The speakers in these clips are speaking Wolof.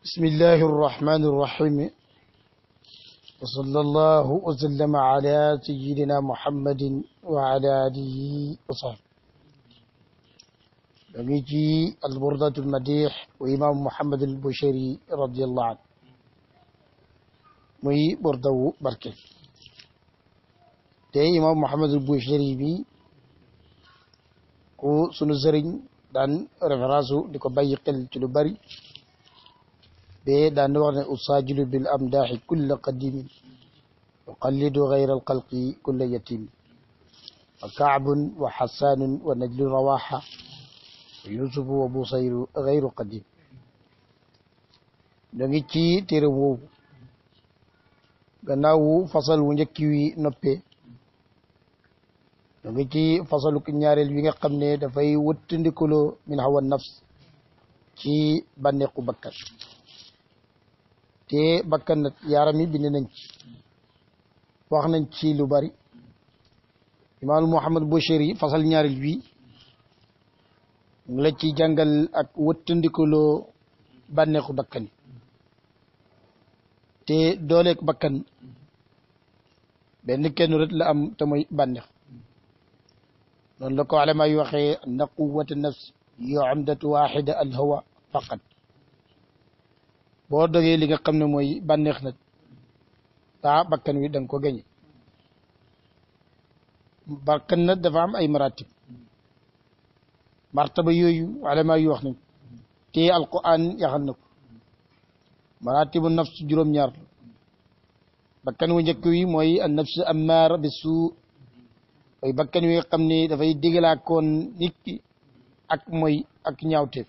بسم الله الرحمن الرحيم وصلى الله وسلم على سيدنا محمد وعلى آله وصحبه. نجي البردة المديح وإمام محمد البشري رضي الله عنه مي بردو بركة تي إمام محمد البشري بي كو سنو زرين دان رفراسو ديكو باي قل تلو بري بي دان وغن أساجل بالأمداح كل قديم وقلد غير القلق كل يتيم وكعب وحسان ونجل رواحة ويوسف وبصير غير قديم. نغيتي تيرو غناو فصل ونجكي نوبي نغيتي فصل كنيارل ويغا خامني دا فاي وتنديكولو من هوا النفس ci baneku bakkan te bakkan nag yaram yi bind nañ ci wax nañ ci lu bari. Imam Muhammad Bushiri fasal ñaaril wi ngi la ci jàngal ak wëttandikuloo bànneexu bakkan te dooleek bakkan benn kenn rek la am te mooy bànneex. noonu la ko alama yu waxee anna quwwata nafs yu'amdatu wahida al hawa faqat. boo dogee li nga xam ne mooy bànneex nag bakkan wi da nga ko gañe. bakkan nag dafa am ay maratib martaba yooyu alama yu wax nañ te alquran yaxal na ko. maratibu nafs juróom-ñaar la. bakkan wu njëkk wi mooy an nafs ammaara bi suu mooy bakkan wi nga xam ne dafay digalaa koon nit ki ak mooy ak ñaawteef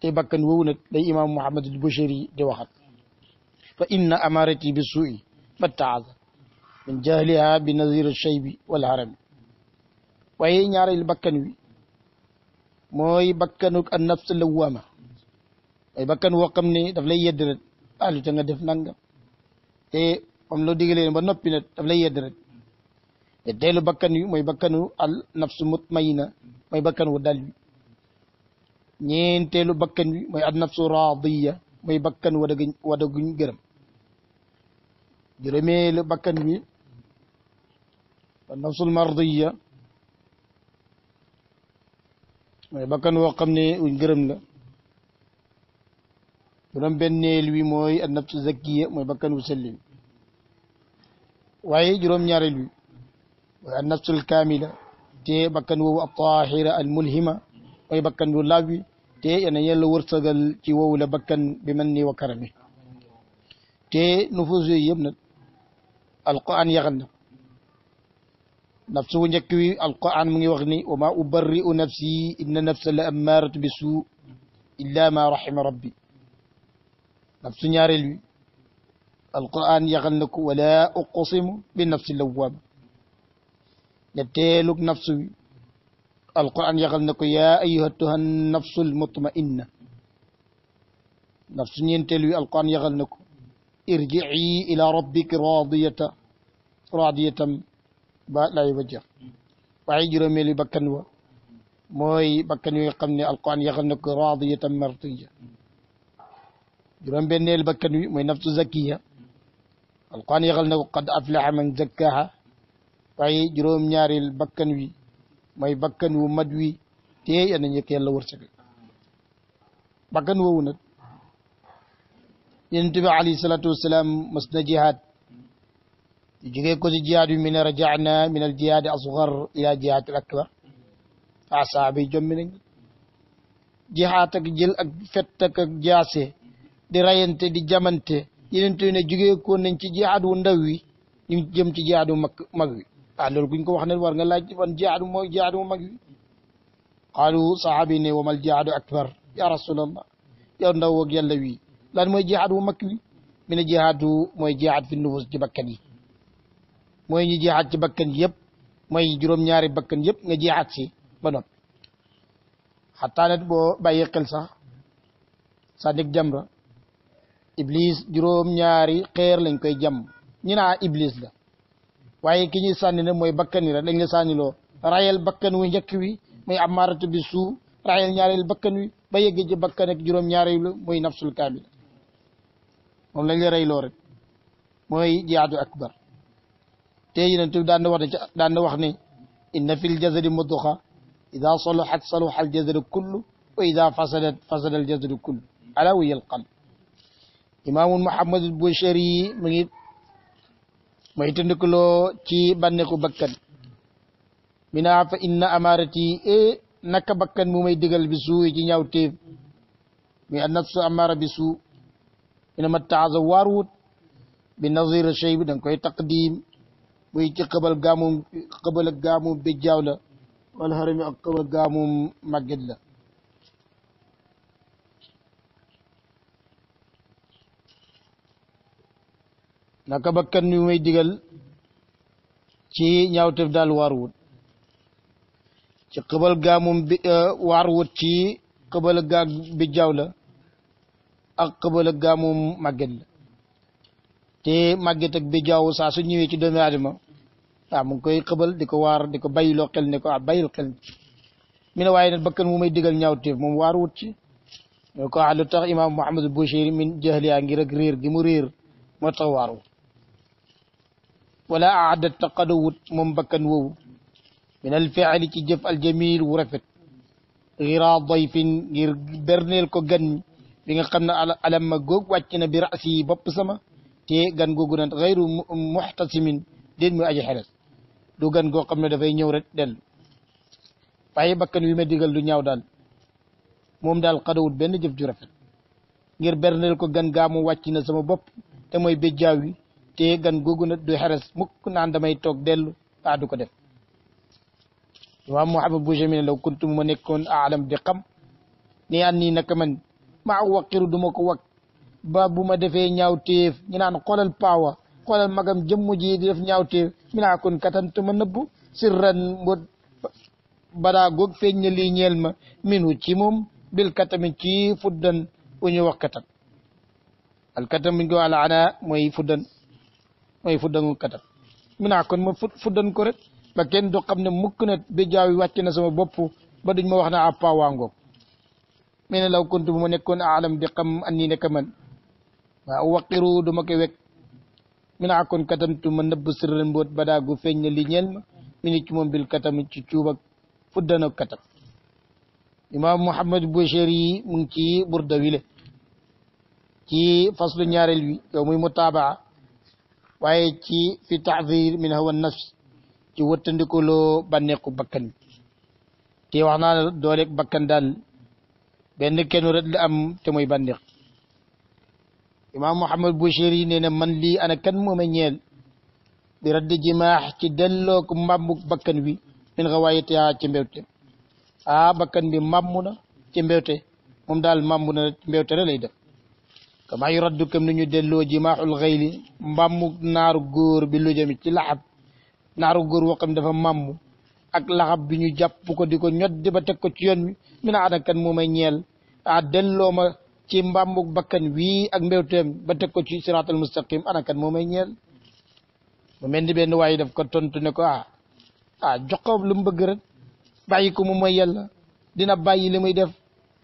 te bakkan woowu nag day imam Muhammad al-Bushiri di waxat fa inna amarati bi suui fattaaza min jahliha bi nazir shaybi wal harami. waaye ñaareel bakkan wi mooy bakkanuk an nafs lawwama mooy bakkan woo xam ne daf lay yedd rek alu te nga def nangam te comme loo digalee ba noppi nag daf lay yedd rek. te teelu bakkan wi mooy bakkanu al nafsu mutmaina mooy bakkan wu dal wi. ñeenteelu bakkan wi mooy an nafsu radiya mooy bakkan wadaguñ gërëm. juróomeelu bakkan wi an nafsul mardiya mooy bakkan woo xam ne wuñ gërëm la. juróom benneel wi mooy an nafsu zakiya mooy bakkan wu selli wi. waaye juróom ñaareel wi mooy an nafsul kamila te bakkan woowu at tahira al mulhima mooy bakkan bu laab wi te yana yàlla wërsëgal ci woowu la bakkan bi man ni wa karami. te nufus yooyu yëpp nag alquran yaxal na nafsu bu njëkk wi alquran mu ngi wax ni wa ma ubarri'u nafsi inna nafsa la ammaratu bi suu illa ma rahima rabbi. nafsu ñaareel wi alquran yaxal na ko wala uqsimu bi nafsi lawwama. ñetteelug nafsu wi alquran yaxal na ko yaa ayyatuha nafsul mutma'inna. nafsu ñeenteel wi alquran yaxal na ko irji'i ila rabbiki radiyatan ba lay ba jeex. waaye juróomeel wi bakkan wa mooy bakkan wi nga xam ne alquran yaxal na ko radiyatan mardiya. juróom benneel bakkan wi mooy nafsu zakiya alquran yaxal na ko qad aflaha man zakkaha. waaye juróom ñaareel bakkan wi mooy bakkan wu mat wi te yana ñëkk yàlla wërsëgal. bakkan woowu nag yonent bi alayhi salaatu wasalaam mas na jihaad yu jógee ko ci jihaad bi min raja'na min al jihaad asghar ila jihaad al akbar. saaba yi jommi nañ jihaad ak jël ak fett ak jaase di rayante di jamante yonent ne jógee ko nañ ci jihaad wu ndaw wi ñu jëm ci jihaad wu mag wi. loolu kuñ ko wax ne war nga laaj wan jihaadu mooy jihaadu mag wi. qaalu saxaabi ne wamal jihaadu akbar ya rasulallah yow ndaw ak yàlla wi lan mooy jihaad wu mag wi. mi ne jihaadu mooy jihaad fi nufus ci bakkan yi mooy ñu jihaad ci bakkan yëpp mooy juróom-ñaari bakkan yëpp nga jihaad si ba noppi. xataa nag boo bàyyi xel sax sànnik jamra iblis juróom-ñaari xeer lañ koy jam ñu naa iblis la. waaye ki ñuy sànni ne mooy bakkan yi rek dañ la sànniloo rayel bakkan wu njëkk wi muy amaaratu bi suu rayel ñaareel bakkan wi ba yegg ci bakkan ak juróom ñaareelu muy nafsul kaamila moom lañ la reyloo rek mooy jihaadu akbar te yonent bi daan na wax ne inna fil jasadi mudxa ida salahat salaha al jasadu kullu wa ida fasadat fasada al jasadu kullu ala wa hiya al qalb imaamul Muhammad al-Bushayri mu ngi may tëndikuloo ci bànneexu bakkan mina fa inna amarati naka bakkan mu may digal bi suu ci ñaaw téef mi an nafsu amara bi suu ina ma taaza waarwut bi nazir shay bi danga koy taqdim muy ci xëbal ak gaamum béjjaaw la wala xarami ak xëbal gaamum màgget la naka bakkan mi may digal ci ñaawteef daal waarwut ci xëbal gaamum bi waarwut ci xëbal ak gaam béjjaaw la ak xëbal ak gaamum màgget la te màgget ak béjjaaw saa su ñëwee ci doomi aadama mu ngi koy xëbal di ko waar di ko bàyyiloo xel ne ko bàyyil xel mi ne waaye nag bakkan mu may digal ñaawteef moom waarwut ci ñoo ko lu tax imaam Muhammad al-Bushayri min jahliya ngir ak réer gi mu réer moo tax waaru wala aadat taqadawut moom bakkan woowu min al fi'li ci jëf al jamil wu rafet gira dayfin ngir berneel ko gan bi nga xam ne alam ma góog wàcc na bi rasi bopp sama te gan googu nag xayru muxtasimin déet muy aji xeres du gan goo xam ne dafay ñëw rek dellu waaye bakkan wi ma digal du ñaaw daal moom daal xadawut benn jëf ju rafet ngir berneel ko gan gaa mu wàcc na sama bopp te mooy béjjaaw wi te gan googu nag du xeres mukk naan damay toog dellu du ko def imaam Muhammad Bushayri law kuntu ma nekkoon aalam di xam ni an nii naka man maa waqiru du ma ko wak ba bu ma defee ñaaw téef ñu naan xoolal paawa xoolal magam jëmm ji di def ñaaw téef mi naa kon katantu ma nëbbu sirran mbot badaa goog feeñ na lii ñeel ma minu ci moom bil katami ci fuddan u ñu wax katam al katam mi ngi ko alaana mooy fuddanul katam mi naa kon ma fuddan ko rek ba kenn du xam ne mukk na béjjaaw yi wàcc na sama bopp ba duñ ma wax na paawa ngoog mi ne law kuntu bu ma nekkoon aalam di xam an nii nekk man waaw waqiru du ma ko wekk mi naa kon katamtu ma nëbb sirran mboot badaagu feeñ na li ñeel ma mi ni ci moom bil katam ci cuub ak fuddana katam imaam Muhammad Bushayri yi mu ngi ci burda wile ci faslu ñaareel wi yow muy mutaabaa waaye ci fi taxdir min hawa nafs ci wëttandikuloo bànneexu bakkan bi te wax naa la dooleeg bakkan daal benn kenn rek la am te mooy bànneex imaam Muhammad Bushayri nee na man lii ana kan mooma ñeel bi radd jimaax ci delloo ko mbàmmuk bakkan bi min xawaayatiha ci mbewte bakkan bi màmmu na ci mbewte moom daal màmmu na ci mbewte rek lay def kama yu raddu kam ni ñu delloo jimaaxul xayli mbàmmuk naaru góor bi lu jëmi ci laxab naaru góor woo xam dafa màmmu ak laxab bi ñu jàpp ko di ko ñoddi ba teg ko ci yoon wi mi na ana kan mooma ñeel delloo ma ci mbàmmuk bakkan wii ak mbewteem ba teg ko ci siraatal mustaqim ana kan moomay ñeel mu mel ni benn waaye daf ko tontu ne ko jox ko lu mu bëgg rek bàyyi ko mu mooy yàlla dina bàyyi li muy def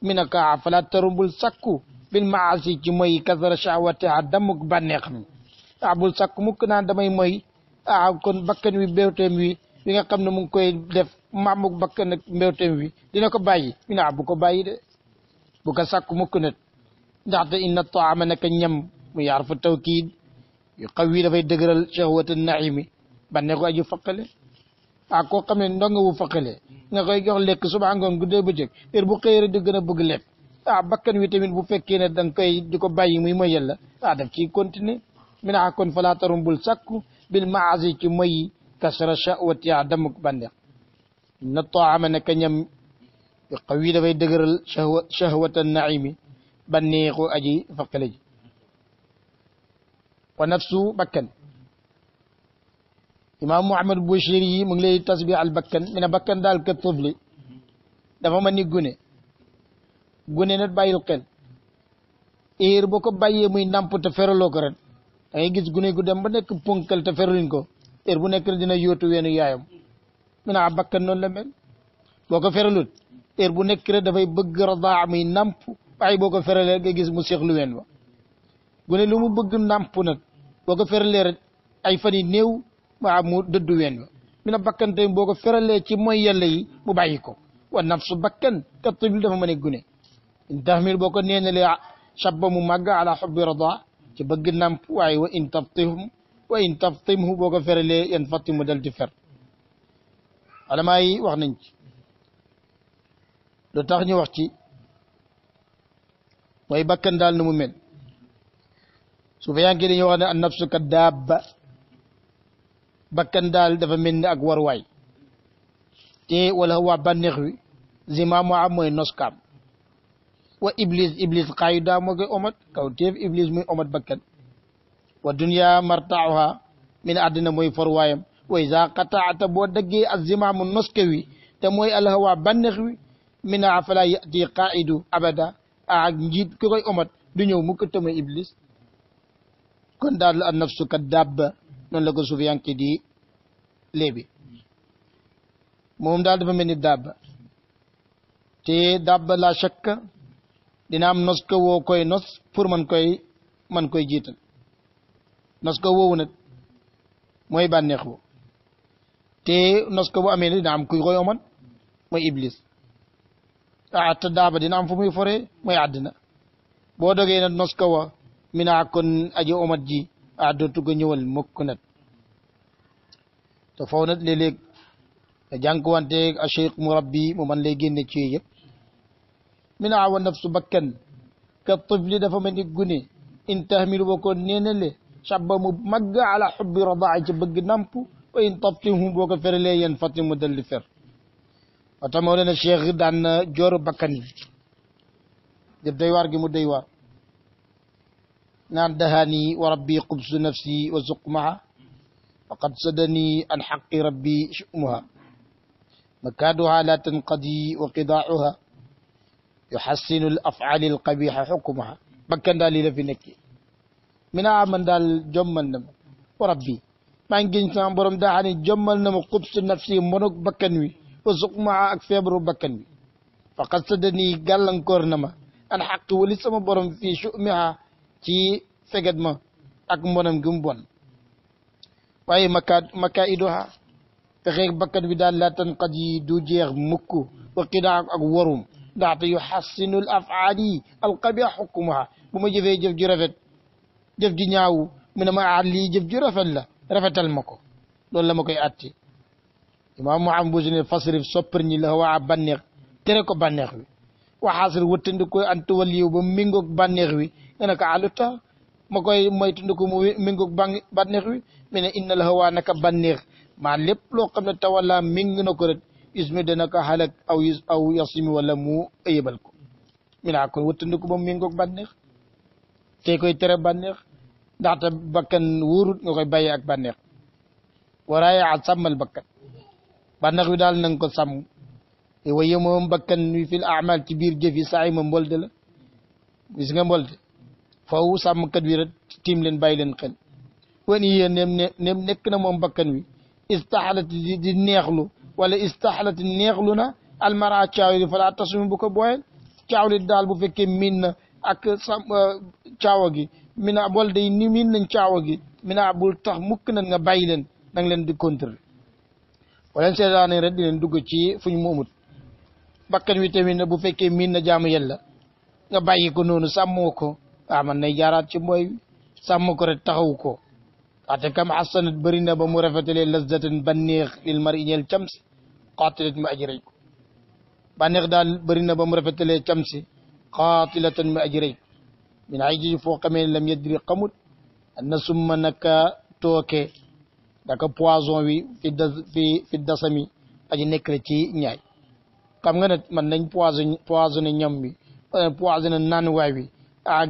mi ne ko fala tarumbul sakku bil maasi ci mooy kasara shahwati damuk bànneexam bul sakku mukk naan damay mooy kon bakkan wi mbewteem wi nga xam ne mu ngi koy def mbàmmuk bakkan ak mbewteem wi dina ko bàyyi mi ne bu ko bàyyi de bu ko sakku mukk net ndaxte inna taama naka ñam mu yaar fa tawkiid yu xaw wi dafay dëgëral shahwata naimi bànneex ko aju faqale koo xam ne ndonga wu faqale nga koy jox lekk suba ngoon guddee bëccëg heure bu xëyee di gën a bëgg lekk bakkan wi tamit bu fekkee ne da nga koy di ko bàyyi muy mooy yàlla daf ciy continuer mi naa kon falaa tarum bul sakku bil maasi ci moy kasra shahwati damuk bànneex inna taama naka ñam yu xaw wi dafay dëgëral shahwata naimi bànneexu aji faqale ji wa nafsu bakkan imaam Muhammad Bushayri yi mu ngi lay tasbih al bakkan mi ne bakkan daal ka tufli dafa ma ni gune nag bàyyil xel heure boo ko bàyyee muy nàmp te feraloo ko ren da ngay gis gune gu dem ba nekk punkal te feraluñ ko heure bu nekk dina yóotu weenu yaayam mi ne bakkan noonu la mel boo ko feralut heure bu nekk rek dafay bëgg radaa muy nàmp waaye boo ko feralee nga gis mu seexlu ween ba gune lu mu bëgg nàmp nag boo ko feralee rek ay fan yi néew waa mu dëddu ween wa mina bakkan tey boo ko feralee ci mooy yàlla yi mu bàyyi ko wa nafsu bakkan ka tifli dafa mën a gune in tahmil boo ko neenalee shabba mu màgg ala xubbi rada ci bëgg nàmp waaye wa in taftimhu boo ko feralee yan fatti mu dal di fer alamaa yi wax nañ ci lu tax ñu wax ci mooy bakkan daal nu mu mel su fekkee dañuy wax ne an nafsu ka daabba bakkan daal dafa mel ni ak waruwaay te wala waa bànneex wi zimaamu am mooy noskaam wa iblis xaayu daa moo koy omat kaw teef iblis muy omat bakkan wa dunya martaaha min àddina mooy forwaayam wa iza qataata boo daggee ak zimaamu noske wi te mooy alhawa bànneex wi mina fala yati qaidu abada ak njiit ki koy omat du ñëw mu ko tëma iblis kon daal an nafsu ka dabba noonu la ko sufiyanke di léebi moom daal dafa mel ni dabba te dabba la shakka dina am nos ko woo koy nos pour man koy jiital nos ko woowu nag mooy bànneex wo te nos ko bu amee ne dina am kuy koy omat mooy iblis te daaba dina am fu muy foree mooy àddina boo dogee nag nos ko wa mina kon aji omat ji dootu ko ñëwal mukk nag te foofu nag léeg-léeg jànkuwanteeg a cheikh murabbi mu man lay génne ci yëpp mina wa nafsu bakkan ka tifli dafa mel ni gune in tahmilu boo ko neenale shabba mu màgg ala xubbi radaa ci bëgg namp wa in taftimhu boo ko feralee yan fati mu dal di fer wata moo leen cheikh daan na jooru bakkan yi def doy waar gi mu doy waar naan dahaani wa rabbi qubsu nafsi wa zuqmaha faqad sadani an xaqi rabbi shumuha makaaduha la tanqadi wa qidaacuha yuxassinu al afcaali al qabixa xukmuha bakkan daal lii la fi nekki mina man daal jommal na ma wa rabbi maa ngi gën sama borom daxani jommal na ma qubsu nafsi monog bakkan wi wa zuqmaha ak feebaru bakkan wi faqad sadani gàllankoor na ma an xaqi wali sama borom fii shumiha ci feget ma ak mbonam gi mu bon waaye maka idoha fexeeg bakkan bi daal la tanqad yi du jeex mukk wa qidaa ak warum ndaxte yu xassinu al afaali al qabih xukmuha bu ma jëfee jëf ju rafet jëf ji ñaaw mu ne ma lii jëf ju rafet la rafetal ma ko loolu la ma koy atti imaam Muhammad Busiri fasrif soppar ñi la waa bànneex tere ko bànneex wi waxaasir wëttandi koy antuwal yiw ba méngoog bànneex wi nga ne ko lu tax ma koy moytandi ko mu méngoog bànneex wi mu ne inna la hawaa naka bànneex maa lépp loo xam ne tawalla méng na ko rek ismi dana ko xalak aw yasimi wala mu ëyëbal ko mi naa kon wëttandi ko ba mu méngoog bànneex te koy tere bànneex ndaxte bakkan wóorut nga koy bàyyee ak bànneex waraaye a sàmmal bakkan bànneex wi daal nanga ko sàmm waye moom bakkan wi fil amal ci biir jëf yi saa yi ma mbolde la gis nga mbolde faw sàmmkat wi rek tiim leen bàyyi leen xel wan yéen nem nekk na moom bakkan wi istaxalat di neexlu wala istaxalat neexlu na almara caaw li fala tasumi bu ko booyel caaw li daal bu fekkee miin na ak caawa gi mina mbolde yi ni miin nañ caawa gi mina bul tax mukk na nga bàyyi leen danga leen di contrôler wala seetaane rek di leen dugg ci fuñ moomut bakkan wi tamit ne bu fekkee miin na jaamu yàlla nga bàyyi ko noonu sàmmoo ko man nay jaaraat ci mbooy wi sàmm ko rek taxaw ko ate kam xasanat bëri na ba mu rafetalee lazzatan banneex lil mari ñeel camsi qaatilat mu aji rey ko banneex daal bëri na ba mu rafetalee camsi qaatilatan mu aji rey ko min ay ji foo xamee lam yadri xamut na summa naka tooke daka poison wi fi dasami aji nekk la ci ñaay xam nga ne man nañ poisonné ñam bi poisonné naan waay wi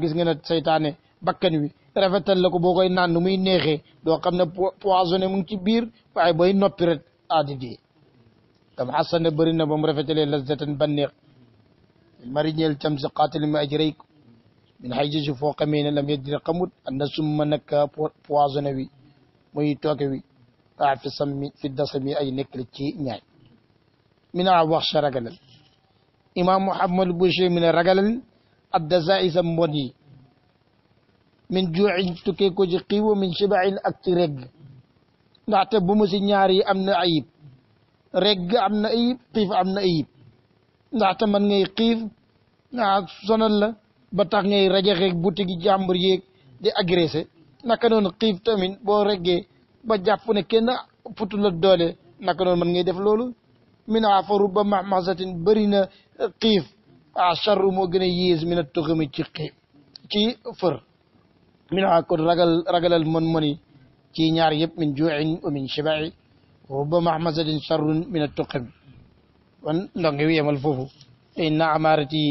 gis nga ne seytaane bakkan wi rafetal la ko boo koy naan nu muy neexee doo xam ne poisonné mu ngi ci biir waaye booy noppi rek di dee kam xasane bëri na ba mu rafetalee lazzatan banneex mariñeel cam si qaatili mi aji rey ko min xay ji foo xamee ne lam yeddi xamut an na summa nag poisonné wi muy tooke wi fi sammi fi dasami ay nekk la ci ñaay mi naa wax sa ragalal imam Muhammad Busiri mi ne ragalal ad dasa isa mbon yi min juu'in tukkee ko ci xiif wa min shibain ak ci regg ndaxte bu mu si ñaar yi am na ayib regg am na ayib xiif am na ayib ndaxte man ngay xiif sonal la ba tax ngay rajaxeeg boutique yi jàmbur yeeg di agressé naka noonu xiif tamit boo reggee ba jàpp ne kenn futu la doole naka noonu man ngay def loolu min afaru ba mahmasatin bëri na xiif charru moo gën a yées min a tuxami ci xiif ci fër min kon ragalal moni ci ñaar yëpp min juuin wa min shibai rubba mahmasatin charrun min a tuxami kon ndonge wi yemal foofu inna amarati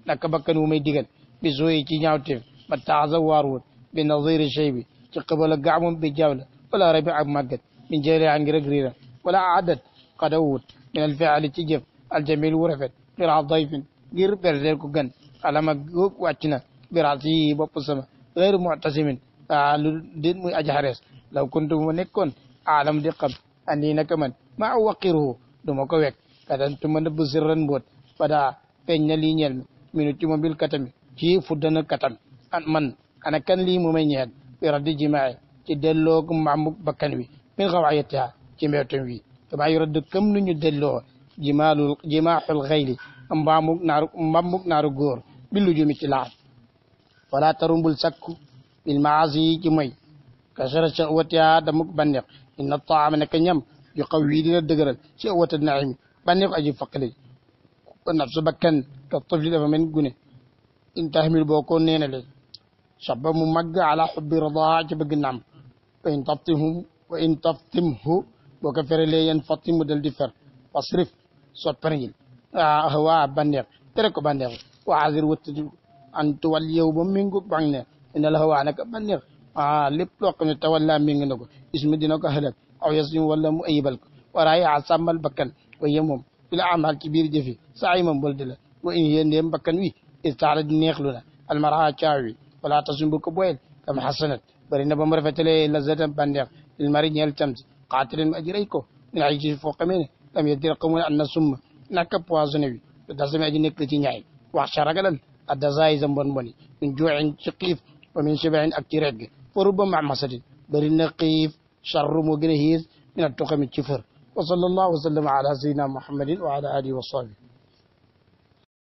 naka bakkan wu may digal bi sooyi ci ñaawteef ba taxasa waarwoot bi naziri chey bi ci xëbala gaamum bi jawla wala rabi ak màggat min jëri a ngi rek riira wala adat xadawut min al fiali ci jëf aljamil wu rafet bira dayfin ngir berdeel ko gan alama góog wàcc na bira si bopp sama gayru mu'tasimin lu dit muy aji xarees law kuntu ma nekkoon aalam di xam andi naka man ma waqiruhu du ma ko wekk kadantu ma nëbb sirran mboot badaa feeñ na lii ñeel mi minu ci ma bil katami ci fuddana katam an man ana kan lii mu may ñeel bi raddi jimaay ci delloo mbambuk bakkan wi min xawaayatiha ci mbeetum wi dama yu radd kam nu ñu delloo jimaaxul xayli mbambuk naaru góor bi lu jumi ci laaf wala tarumbul sakku bil maasi yi ci moy kasara shahwatiha damuk banneex inna taama naka ñam yu xaw wii dina dëgëral shahwata naimi banneex aji faqali nafsu bakkan ka tifli dafa mel gune in tahmil boo ko neenale shabba mu màgg ala xubbi radaa ci bëgg naam wa in taftimhu boo ko ferelee yan fatti mu dal di fer wasrif sopparñil waa banneex tere ko banneex wa azir wëttadi an tuwal yow ba méngu bànneex ina la waa naka banneex lépp loo xam ne tawalla méng na ko ismi dina ko xelak aw yasim wala mu ayibal ko waraaye a sàmmal bakkan waye moom bila amal ci biir jëfi saa yi moom boldi la wa in yéendeem bakkan wi istaala di neexlu na almara caaw wi wala tasum bu ko boyel kam xasanat bari na ba mu rafetalee lazatan banneex lil mari ñeel tamsi xaatirin ma aji rey ko min ay ci foo xamee ne lam yedir xamul an na summa naka poisonné wi dasame aji nekk ci ñaay wax ca ragalal addasayi sa mbon mboni min juuin ci xiif wa min shibain ak ci regg fa rubba mahmasatin bari na xiif charru moo gën a xiis min a toxamit ci fër wa sallallahu wa sallam ala sayyidina muhammadin wa ala alihi wa sahbihi